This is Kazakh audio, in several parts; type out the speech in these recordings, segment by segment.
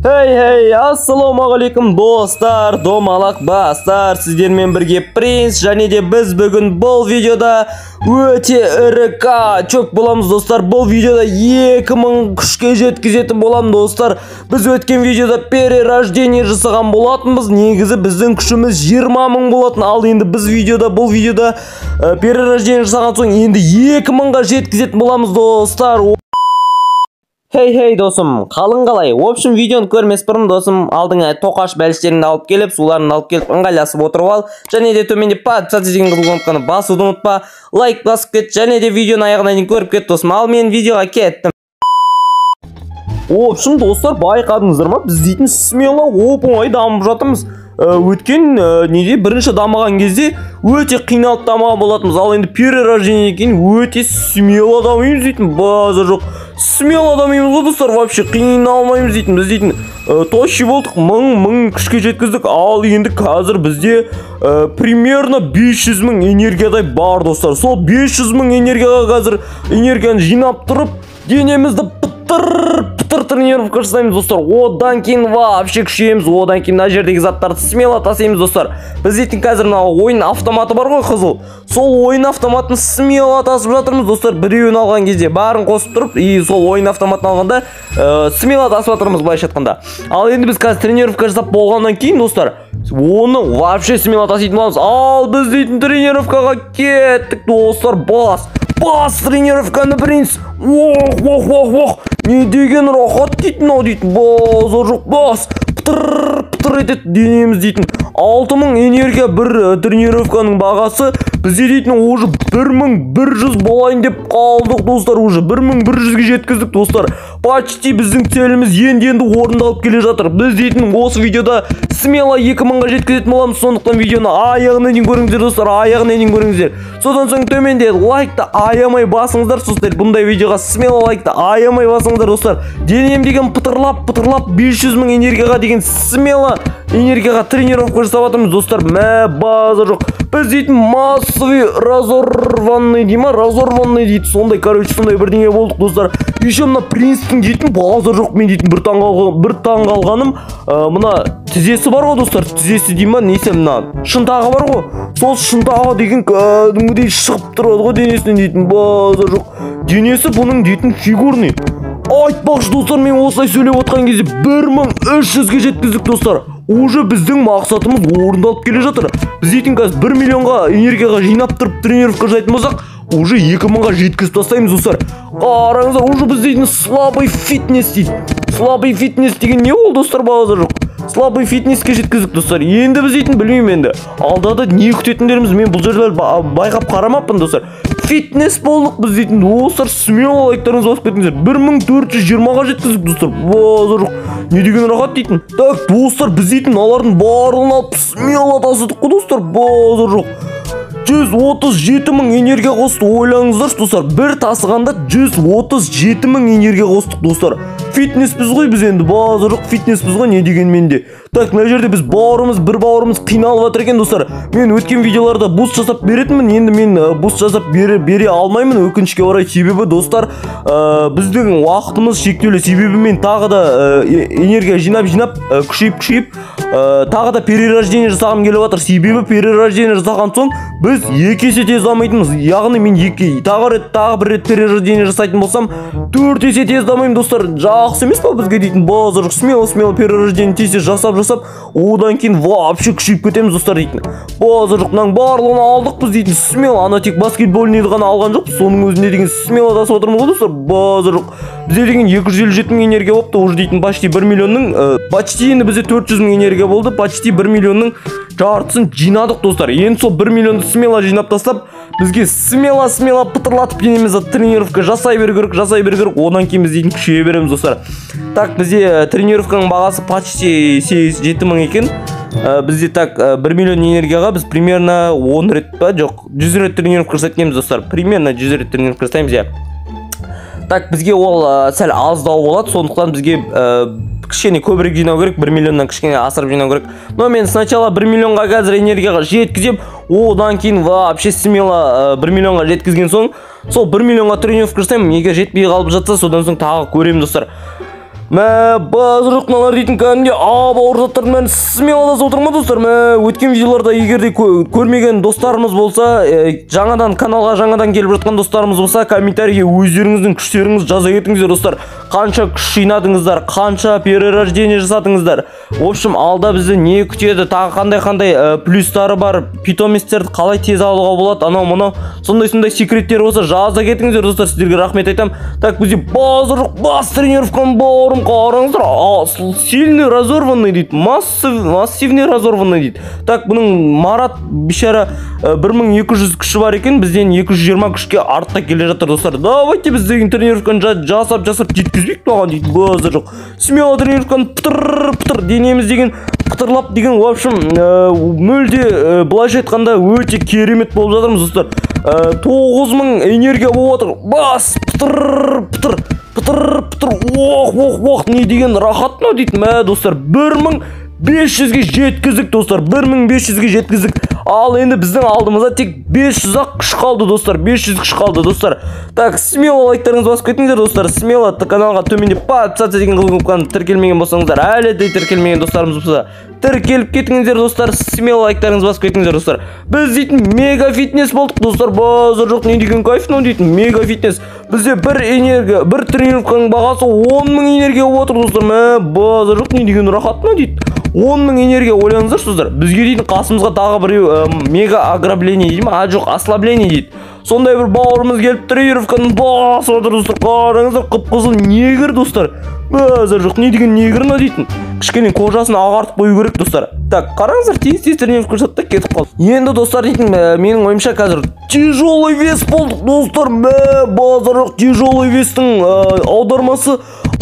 Хей, хей, ассалаумағалейкум, достар, домалақ бастар, сіздермен бірге Принц, және де біз бүгін бұл видеода өте ірі качок боламыз, достар. Бұл видеода 2000 күшке жеткізетін боламын, достар. Біз өткен видеода перерождение жасаған болатынбыз. Негізі біздің күшіміз 20 мың болатын. Ал енді біз бұл видеода перерождение жасаған соң енді 2000-ға жеткізетін боламыз, достар. Хей, хей, досым, қалың қалай? В общем, видеоны көрмес бұрын, досым, алдыңа тоқаш бәліштеріңді алып келіп, суларыңды алып келіп, ыңғайласып отырып ал. Және де төменде подписаться деген қызыл кнопканы басуды ұмытпа. Лайк басып кет, және де видеоны аяғына дейін көріп кет, досым. Ал мен видеоға кеттім. В общем, достар, байқадыңыздар ма? Біз дейтін смело оп-оңай дамып жатырмыз. Өткен неде бірінші дамыған кезде өте қиналып дамыған болатынбыз. Ал енді перерождение кейін өте смело дамимыз дейтін, базар жоқ. Смело дамимыз ғой, достар, вообще қиналмаймыз дейтін. Біз дейтін тощий болдық, мың күшке жеткіздік. Ал енді қазір бізде примерно 500 мың энергиядай бар, достар. Сол 500 мың энергияға қазір энергияны жинап тұрып, денемізді пытыр тренировка жасаймыз, достар. Одан кейін вообще күшейеміз. Одан кейін мына жердегі заттарды смело тасимыз, достар. Біз дейтін қазір мына ойын автоматы бар ғой, қызыл. Сол ойын автоматын смело тасып жатырмыз, достар. Біреуін алған кезде барын қосып тұрып, и сол ойын автоматын алғанда смело тасып жатырмыз, былайша айтқанда. Ал енді біз қазір тренировка жасап болғаннан кейін, достар, оны вообще смело таситын боламыз. Ал біз дейтін тренировкаға кеттік, достар. Бас, бас тренировканы, принц. Ох, ох, ох, ох. Не деген рахат дейтін ау дейтін. Базар жоқ, бас. Пытыр, пытыр етеді денеміз дейтін. 6000 энергия бір тренировканың бағасы. Бізде дейтін уже 1100 болайын деп қалдық, достар. Уже 1100-ге жеткіздік, достар. Почти біздің целіміз енді-енді орындалып келе жатыр. Біз дейтін осы видеода смело 2000-ға жеткізетін боламыз. Сондықтан видеоны аяғына дейін көріңіздер, достар. Аяғына дейін көріңіздер. Содан соң төменде лайкты аямай басыңыздар. Достар, бұндай видеоға смело лайкты аямай басыңыздар, достар. Денем деген пытырлап, пытырлап 500 мың энергияға деген смело энергияға тренировка жасап жатырмыз, достар. Мә, базар жоқ. Біз дейтін массовый разорванный дей ма? Разорванный дейді. Сондай, короче, сондай бірдеңе болдық, достар. Еще мына принцтің дейтін базар жоқ. Мен дейтін бір таңғалғаным, мына тізесі бар ғой, достар. Тізесі дей ма? Несі мына шынтағы бар ғой. Сол шынтағы деген кәдімгідей шығып тұрады ғой денесінен дейтін. Базар жоқ. Денесі бұның дейтін фигурный. Айтпақшы, достар, мен осылай сөйлеп отқан кезде 1300-ге жеткіздік, достар. Уже біздің мақсатымыз орындалып келе жатыр. Біз дейтін қазір 1 миллионға энергияға жинап тұрып тренировка жасайтын болсақ, уже 2000-ға жеткізіп тастаймыз, достар. Қараңыздар, уже біз дейтін слабый фитнес дейді. Слабый фитнес деген не ол, достар, базар жоқ. Слабый фитнеске жеткіздік, достар. Енді біз дейтін білмеймін енді. Алда да не күтетіндеріміз, мен бұл жерлер байқап қарамаппын, достар. Фитнес болдық біз дейтін, достар, смело лайктарыңызды басып кетіңіздер. 1420-ға жеткіздік, достар. Базар жоқ. Не деген рахат дейтін. Так, достар, біз дейтін мыналардың барлығын алып смело тасыдық қой, достар. Базар жоқ. 137 мың энергия қосты, ойлаңыздаршы, достар. Бір тасығанда 137 мың энергия қостық, достар. Фитнеспіз ғой біз енді, базар жоқ, фитнеспіз ғой, не дегенмен де. Так, мына жерде біз бауырымыз, бір бауырымыз қиналып жатыр екен, достар. Мен өткен видеоларда буст жасап беретінмін, енді мен буст жасап бере алмаймын, өкінішке орай. Себебі, достар, біздің уақытымыз шектеулі. Себебі мен тағы да энергия жинап-жинап, күшейіп-күшейіп, тағы да перерождение жасағым келіп жатыр. Себебі перерождение жасаған соң біз екі есе тез дамитынбыз. Яғни мен тағы бір рет перерождение жасайтын болсам, 4 есе тез дамимын, достар. Жақсы емес па бізге дейтін? Базар жоқ, смело-смело перерождение тез тез жасап жасап, одан кейін вообще күшейіп кетеміз, достар дейтін. Базар жоқ, мынаның барлығын алдық біз дейтін, смело. Ана тек баскетбольныйды ғана алған жоқпыз, соның өзінде деген смело тасып отырмыз ғой, достар. Базар жоқ. Бізде деген 257 мың энергия болыпты, уже дейтін почти 1 миллионның, почти енді бізде 400 мың энергия болды, почти 1 миллионның жартысын жинадық, достар. Енді сол 1 миллионды смело жинап тастап, бізге смело-смело пытырлатып денемізді тренировка жасай беру керек, жасай беру керек. Одан кейін біз дейтін күшейе береміз, достар. Так, бізде тренировканың бағасы почти 7 мың екен. Бізде так, 1 миллион энергияға біз примерно 10 рет па, жоқ, 100 рет тренировка жасайтын екенбіз, достар. Примерно 100 рет тренировка жасаймыз, иә. Так, бізге ол сәл аздау болады, сондықтан бізге кішкене көбірек жинау керек, 1 миллионнан кішкене асырып жинау керек. Но мен сначала 1 миллионға қазір энергияға жеткізем, одан кейін вообще смело 1 миллионға жеткізген соң, сол 1 миллионға тренировка жасаймын. Егер жетпей қалып жатса, содан соң тағы көремін, достар. Мә, базар жоқ, мыналар дейтін кәдімгідей ауыр заттардың бәрін смело тасып отыр ма, достар? Мә, өткен видеоларда егер де көрмеген достарымыз болса, жаңадан каналға жаңадан келіп жатқан достарымыз болса, комментарийге өздеріңіздің күштеріңізді жаза кетіңіздер, достар. Қанша күш жинадыңыздар, қанша перерождение жасадыңыздар. В общем, алда бізді не күтеді, тағы қандай-қандай плюстары бар, питомецтерді қалай тез алуға болады, анау мынау, сондай-сондай секреттер болса жаза кетіңіздер, достар. Сіздерге рахмет айтамын. Так, бізде базар жоқ, бас тренировканың бауырым, қараңыздар, сильный разорванный дейді, массивный разорванный дейді. Так, бұның Марат бейшара 1200 күші бар екен, бізден 220 күшке артта келе жатыр, достар. Давайте біз деген тренировканы жасап жасап жеткізбейік маған дейді, базар жоқ. Смело тренировканы пытыр пытыр денеміз деген пытырлап деген, в общем, мүлде былайша айтқанда өте керемет болып жатырмыз, достар. 9000 энергия болып жатыр. Бас пытыр пытыр пытыр пытыр, ох ох ох, не деген рахат мынау дейді. Мә, достар, 1500-ге жеткіздік, достар, 1500-ге жеткіздік. Ал енді біздің алдымызда тек 500 ақ күш қалды, достар, 500 күш қалды, достар. Так, смело лайктарыңызды басып кетіңіздер, достар. Смело каналға төменде подписаться деген қызыл кнопканы тіркелмеген болсаңыздар, әлі де тіркелмеген достарымыз болса, тіркеліп кетіңіздер, достар. Смело лайктарыңызды басып кетіңіздер, достар. Біз дейтін мега фитнес болдық, достар. Базар жоқ, не деген кайф мынау дейтін мега фитнес. Бізде бір энергия, бір тренировканың бағасы 10 000 энергия болып отыр, достар. Мә, базар жоқ, не деген рахат мынау дейді. 10 000 энергия, ойланыңыздаршы, достар. Бізге дейтін қасымызға тағы біреу мега ограбление дейді ма? А, жоқ, ослабление дейді. Сондай бір бауырымыз келіп тренировканы басып отыр, достар. Қараңыздар, қып-қызыл негр, достар. Базар жоқ, не деген негр мынау дейтін. Кішкене кожасын ағартып қою керек, достар. Так, қараңыздар, тез тез тренировка жасады да кетіп қалды. Енді, достар, дейтін менің ойымша қазір тяжелый вес болдық, достар. Мә, базар жоқ, тяжелый вестің аудармасы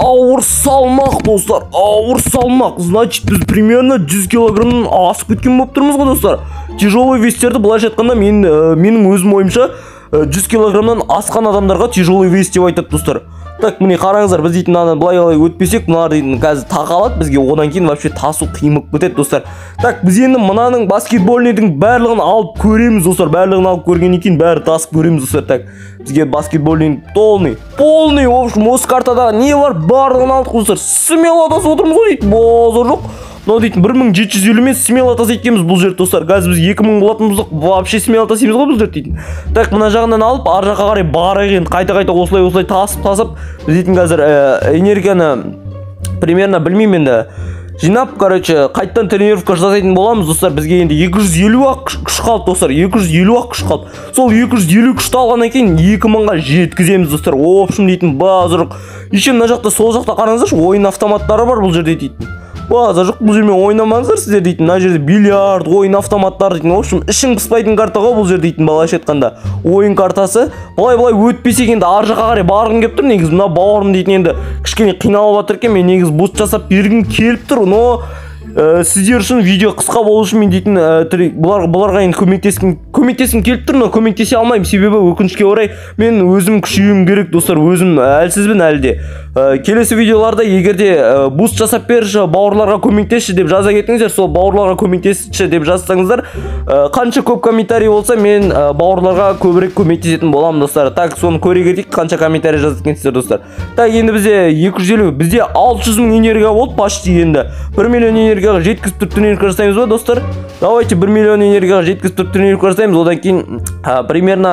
ауыр салмақ, достар, ауыр салмақ. Значит, біз примерно 100 килограммнан асып кеткен болып тұрмыз ғой, достар. Тяжелый вестерді былайша айтқанда менің өзім ойымша 100 килограммнан асқан адамдарға тяжелый вес деп айтады, достар. Так, міне қараңыздар, біз дейтін мынаны былай былай өтпесек, мыналар дейтін қазір тақалады бізге, одан кейін вообще тасу қиын болып кетеді, достар. Так, біз енді мынаның баскетбольныйдың барлығын алып көреміз, достар. Барлығын алып көргеннен кейін бәрі тасып көреміз, достар. Так, бізге баскетбольный полный, полный, в общем, осы картада не бар, барлығын алдық, достар. Смело тасып отырмыз ғой дейді, базар жоқ. Мынау дейтін 1750 мен смело тасиды екенбіз бұл жерді, достар. Қазір біз 2000 болатын болсақ, вообще смело тасимыз ғой бұл жерді дейтін. Так, мына жағынан алып, ар жаққа қарай барайық енді. Қайта-қайта осылай осылай тасып тасып, біз дейтін қазір энергияны примерно білмеймін енді жинап, короче, қайттан тренировка жасайтын боламыз, достар. Бізге енді 250 ақ күш қалды, достар, 250 ақ күш қалды. Сол 250 күшті алғаннан кейін 2000-ға жеткіземіз, достар. В общем, дейтін базар жоқ. Еще мына жақта, сол жақта қараңыздаршы, ойын автоматтары бар бұл жерде дейтін. Базар жоқ, бұл жермен ойнамаңыздар сіздер дейтін. Мына жерде бильярд, ойын автоматтары дейтін. В общем, ішің пыспайтын карта ғой бұл жер дейтін, былайша айтқанда. Ойын картасы. Былай былай өтпесек енді ар жаққа қарай барғым келіп тұр. Негізі мына бауырым дейтін енді кішкене қиналып жатыр екен. Мен негізі буст жасап бергім келіп тұр, но сіздер үшін видео қысқа болу үшін мен дейтін бұларға енді көмектескім келіп тұр, но көмектесе алмаймын, себебі өкінішке орай мен өзім күшеюім керек, достар, өзім әлсізбін әлі де. Келесі видеоларда егер де буст жасап берші, бауырларға көмектесші деп жаза кетіңіздер. Сол бауырларға көмектесші деп жазсаңыздар, қанша көп комментарий болса, мен бауырларға көбірек көмектесетін боламын, достар. Так, соны көре кетейік, қанша комментарий жазды екенсіздер, достар. Так, енді бізде 250, бізде 600 мың энергия болды почти. Енді 1 миллион энергияға жеткізіп тұрып тренировка жасаймыз ба, достар? Давайте 1 миллион энергияға жеткізіп тұрып тренировка жасаймыз. Одан кейін примерно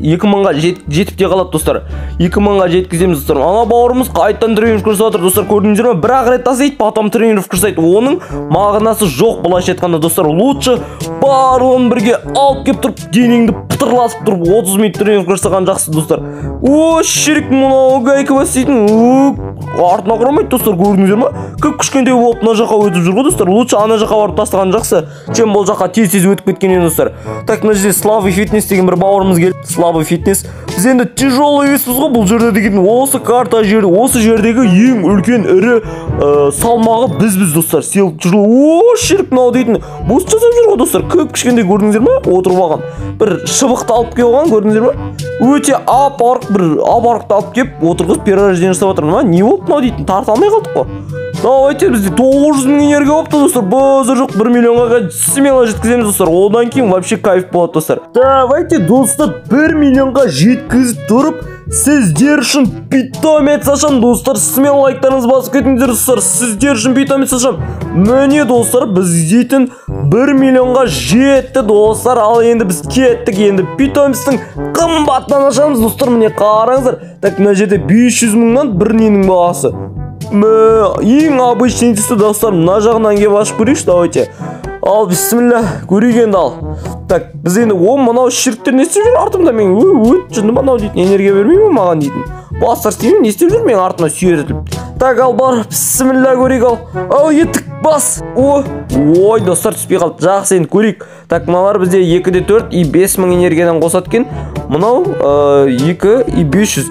2000-ға жетіп те қалады, достар. 2000-ға жеткіземіз, достар. Ана бауырымыз қайтадан тренировка жасап жатыр, достар, көрдіңіздер ме? Бір ақ рет тасиды, потом тренировка жасайды. Оның мағынасы жоқ, былайша айтқанда, достар. Лучше барлығын бірге алып келіп тұрып, денеңді пытырласып тұрып 30 минут тренировка жасаған жақсы, достар. О, шірік, мынау гайка істейтін артына қарамайды, достар, көрдіңіздер ма? Кіп кішкентай болып мына жаққа өтіп жүр ғой, достар. Лучше ана жаққа барып тастаған жақсы, чем бұл жаққа тез тез өтіп кеткеннен, достар. Так, мына жерде Слабый фитнес деген бір бауырымыз келді. Слабый фитнес. Біз енді тяжелый веспіз ғой бұл жерде деген. Осы карта жері, осы жердегі ең үлкен ірі салмағы бізбіз, достар. Сел тяжелый. О, шірік, мынау дейтін буст жасап жүр ғой, достар. Кіп кішкентай, көрдіңіздер ма? Отырып алған. Бір шыбықты алып келіп алған, көрдіңіздер ма? Өте ап арық бір ап арықты алып келіп отырғызып перерождение жасап жатыр ма? Не болды мынау дейтін? Тарта алмай қалдық қой. Давайте, бізде 900 мың энергия болыпты, достар. Базар жоқ, 1 миллионға смело жеткіземіз, достар. Одан кейін вообще кайф болады, достар. Давайте, достар, 1 миллионға жеткізіп тұрып Сіздер үшін питомец ашам, достар. Смело лайктарыңызды басып кетіңіздер, достар. Сіздер үшін питомец ашам. Міне, достар, біз дейтін 1 миллионға жетті, достар. Ал енді біз кеттік, енді питомецтің қымбатынан ашамыз, достар. Міне қараңыздар. Так, мына жерде 500 мыңнан бір ненің бағасы. Ең обычный түсті, достар. Мына жағынан келіп ашып көрейікші, давайте. Ал, бисмилля, көрейік енді, ал. Так, біз енді, о, мынау шіріктер не істеп жүр артымда мен? Өт, жынды мынау дейтін, энергия бермей ме маған дейтін. Бастар істеймін, не істеп жүр менің артымда сүйретіліп. Так, ал бар, бисмилля, көрейік, ал. Ал, еттік, бас. О, ой, достар, түспей қалды. Жақсы, енді көрейік. Так, мыналар бізде 2,4 и 5 мың энергиядан қосады екен. Мынау 2 и 500.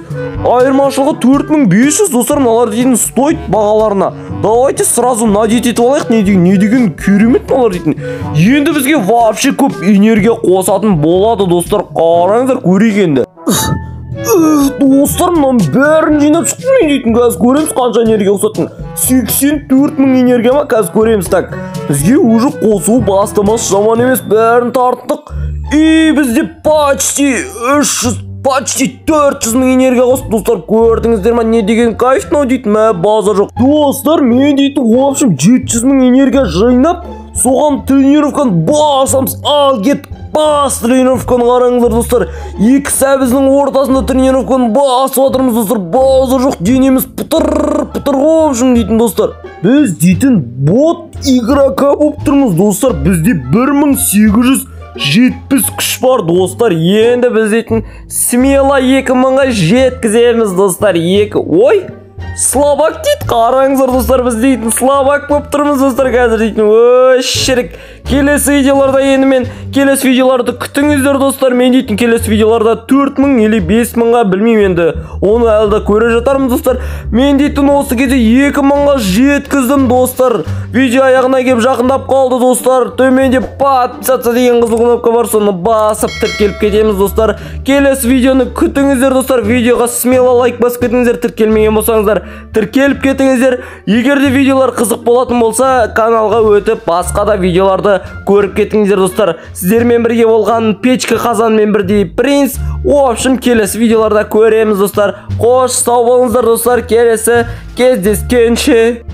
Айырмашылығы 4500, достар, мыналар дейтін стоит бағаларына. Давайте сразу надеть етіп алайық. Не деген, не деген керемет мыналар дейтін. Енді бізге вообще көп энергия қосатын болады, достар. Қараңыздар, көрейік енді. Достар, мынаның бәрін жинап шықтым мен дейтін. Қазір көреміз қанша энергия қосатынын. 84 мың энергия ма, қазір көреміз. Так, бізге уже қосу бастамасы жаман емес, бәрін тарттық. И бізде почти 300, почти 400 мың энергия қосты, достар. Көрдіңіздер ма, не деген кайф мынау дейтін. Мә, базар жоқ, достар. Мен дейтін, в общем, 700 мың энергия жинап, соған тренировканы басамыз. Ал кеттік, бас тренировканы қараңыздар, достар. Екі сәбіздің ортасында тренировканы басып жатырмыз, достар. Базар жоқ, денеміз пытыр пытыр, в общем дейтін, достар. Біз дейтін бот игрока болып тұрмыз, достар. Бізде 1870 күш бар, достар. Енді біз дейтін смело 2000-ға жеткіземіз, достар. Екі, ой, слабак дейді. Қараңыздар, достар, біз дейтін слабак болып тұрмыз, достар, қазір дейтін. Ой, шірік. Келесі видеоларда енді мен, келесі видеоларды күтіңіздер, достар. Мен дейтін келесі видеоларда 4000 или 5000-ға, білмеймін енді, оны әлі де көре жатармыз, достар. Мен дейтін осы кезде 2000-ға жеткіздім, достар. Видео аяғына келіп жақындап қалды, достар. Төменде подписаться деген қызыл кнопка бар, соны басып тіркеліп кетеміз, достар. Келесі видеоны күтіңіздер, достар. Видеоға смело лайк басып кетіңіздер, тіркелмеген болсаңыздар тіркеліп кетіңіздер. Егер де видеолар қызық болатын болса, каналға өтіп басқа да видеоларды көріп кетіңіздер, достар. Сіздермен бірге болған печка қазанмен бірдей Принц. В общем, келесі видеоларда көреміз, достар. Қош, сау болыңыздар, достар. Келесі кездескенше.